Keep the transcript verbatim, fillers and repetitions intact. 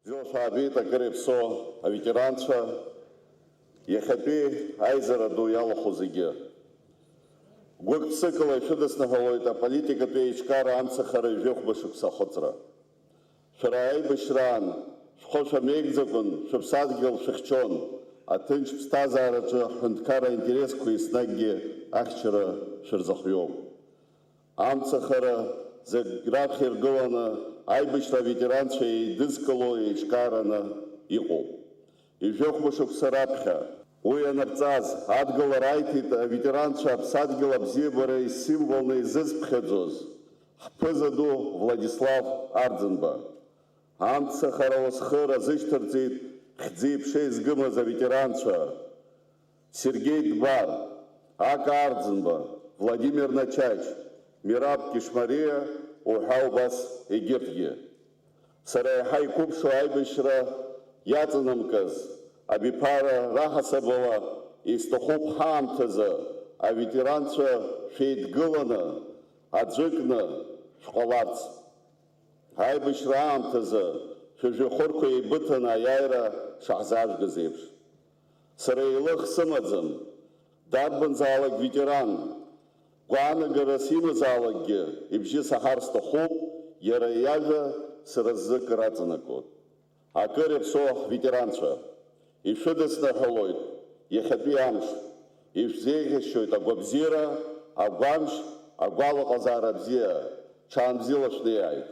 Бзиала шәаабеит акыр иаԥсоу аветеранцәа, иахьатәи аизара ду иалахәу зегьы. Гәык-ԥсыкала ишәыдысныҳәалоит аполитикатә еиҿкаара амцахара ҩажәихәба шықәса ахыҵра. Шәара аибашьраан шәхы шәамеигӡакәан шәыԥсадгьыл шәыхьчон, аҭынч ԥсҭазаараҿы ҳҳәынҭқарра аинтересқәа еснагьгьы ахьчара шәырзыхиоуп. Амцахара зегь раԥхьа иргыланы аибашьра аветеранцәа еидызкыло еиҿкаараны иҟоуп. Ижәохәба шықәса раԥхьа уи ианырҵаз, адгылара аиҭеит аветеранцәа аԥсадгьыл абзиабара исимволны изызԥхьаӡоз ҳԥыза ду Владислав Арӡынба. Амцахара уасхыр азышьҭырҵеит хьӡи-ԥшеи згымыз аветеранцәа Сергеи Дбар, Ака Арӡынба, Владимир Начач, Мираб Кишмариа уҳәа убас егьырҭгьы. Сара еиҳа иқәыԥшу аибашьра иаҵанамкыз абиԥара раҳасабала исҭахуп ҳаамҭазы аветеранцәа шәеидгыланы аӡәыкны шәҟаларц. Аибашьра аамҭазы шәыжәҩахырқәа еибыҭаны аиааира шаҳзаажәгаз еиԥш. Сара еилых сымаӡам, дарбанзаалак ветеран, гәаанагарас имазаалакгьы ибжьы саҳар сҭахуп, иара иажәа сара сзы акыр аҵанакуеит. Акыр иаԥсоу ҳветеранцәа, ишәыдысныҳәалоит иахьатәи амш, ишәзеиӷьасшьоит агәабзиара, агәамч, агәалаҟазаара бзиа, ҽаанбзиала шәнеиааит.